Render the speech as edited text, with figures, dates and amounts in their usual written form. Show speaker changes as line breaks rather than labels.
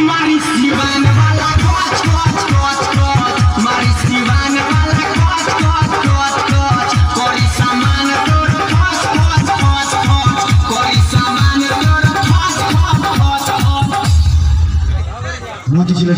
मारी सिवान वाला कच कच कच कच, मारी सिवान वाला कच कच कच कच, करी सामान तोर खच खच खच खच, करी सामान तोर खच खच खच खच।
মতিঝিলের